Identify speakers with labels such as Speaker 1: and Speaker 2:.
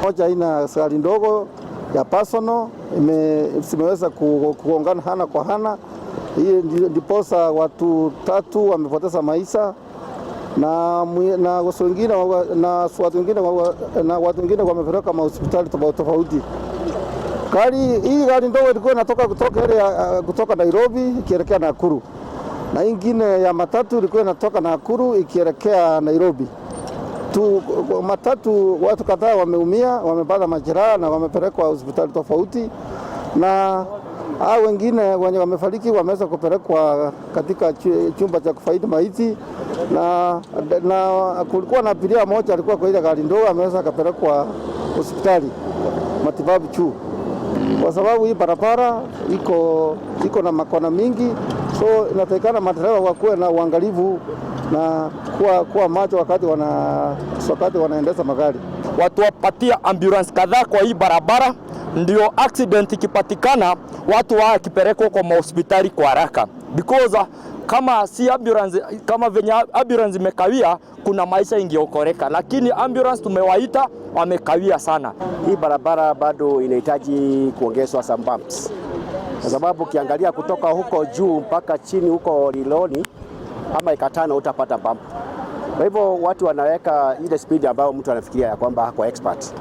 Speaker 1: Moja aina gari ndogo ya personal zimeweza kugongana hana kwa hana. Hii ndiposa watu tatu wamepoteza maisha na watu wengine wamepeleka mahospitali tofauti tofauti. Gari hii, gari ndogo, ilikuwa inatoka kutoka Nairobi ikielekea Nakuru, na ingine ya matatu ilikuwa inatoka Nakuru ikielekea Nairobi. Matatu, watu kadhaa wameumia, wamepata majeraha na wamepelekwa hospitali tofauti, na hao wengine wenye wamefariki wameweza kupelekwa katika chumba cha kuhifadhi maiti, na kulikuwa na abiria moja alikuwa kwa ile gari ndogo, ameweza akapelekwa hospitali matibabu juu, kwa sababu hii barabara iko na makona mingi, so inatakikana madereva wakuwe na uangalifu na kuwa macho wakati wanaendesha magari.
Speaker 2: Watu wapatia ambulance kadhaa kwa hii barabara, ndio accident ikipatikana watu wakipelekwa kwa mahospitali kwa haraka, because kama si ambulance, kama venye ambulance imekawia, kuna maisha ingeokoleka, lakini ambulance tumewaita wamekawia sana.
Speaker 3: Hii barabara bado inahitaji kuongezwa some bumps, kwa sababu ukiangalia kutoka huko juu mpaka chini huko Riloni ama Ikatano utapata bump. Kwa hivyo watu wanaweka ile speed ambayo mtu anafikiria ya kwamba ako expert.